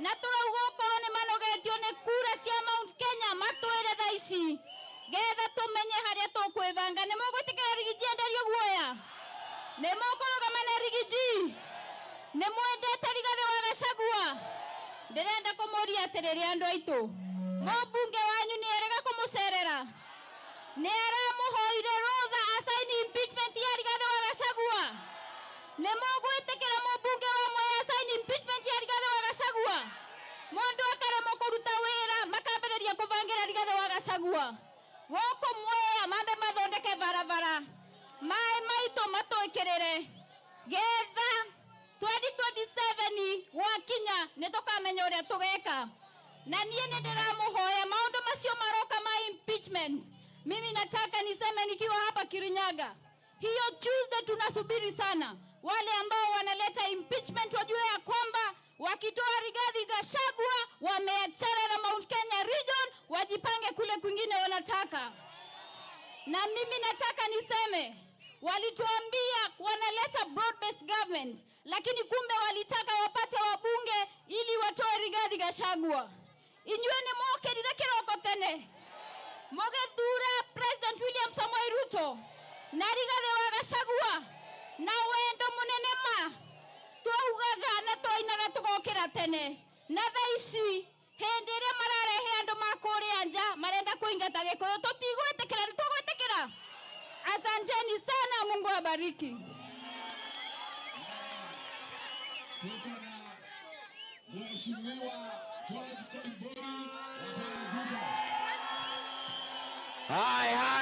Na tũrauga okorwo nĩ manogetio nĩ kura cia Mount Kenya matwĩre thaa ici getha tũmenye harĩa tũkwĩbanga. Nĩ mũgwĩtĩkĩra Riggy G enderio guoya? Nĩ mũkũrũgama na Riggy G? Nĩ mwendete Rigathĩ wa Gachagua? Ndĩrenda kũmũria atĩrĩrĩ andũ aitũ, mũmbunge wanyu nĩ erĩga kũmũcerera? Nĩ aramũhoire rũtha asaini impeachment ya Rigathĩ wa Gachagua? Nĩ mũgwĩtĩkĩra mũmbunge wa Mwea asaini impeachment ya Rigathĩ wa Gachagua? Mũndũ akaremwo kũruta wĩra makambĩrĩria kũbangĩra Rigathĩ wa Gachagua. Gũkũ Mwea mambe mathondeke barabara, maĩ maitũ matwĩkĩrĩre getha 2027 gwakinya nĩ tũkamenya ũrĩa tũgeka. Na niĩ nĩ ndĩramũhoya maũndũ macio maroka ma impeachment, mimi nataka niseme nikiwa hapa Kirinyaga, hiyo Tuesday tunasubiri sana wale ambao wanaleta impeachment wajue ya kwamba wakitoa Rigathi Gachagua wameachana na Mount Kenya region, wajipange kule kwingine wanataka. Na mimi nataka niseme, walituambia wanaleta broad based government, lakini kumbe walitaka wapate wabunge ili watoe Rigathi Gachagua. Inyuĩ nĩ mwokĩrire kĩroko tene mũgĩthura President William Samoei Ruto na Rigathi wa Gachagua na wendo mũnene ma twaugaga na twainaga tũgokĩra tene. Na thaa ici hĩndĩ ĩrĩa mararehe andũ ma kũrĩa nja marenda kũingata Gĩkũyũ, tũtigwĩtĩkĩra. Nĩ tũgwĩtĩkĩra? Asanteni sana, Mungu awabariki. Tuko na Mheshimiwa George Koimburi wa pale Juja. Hai, hai.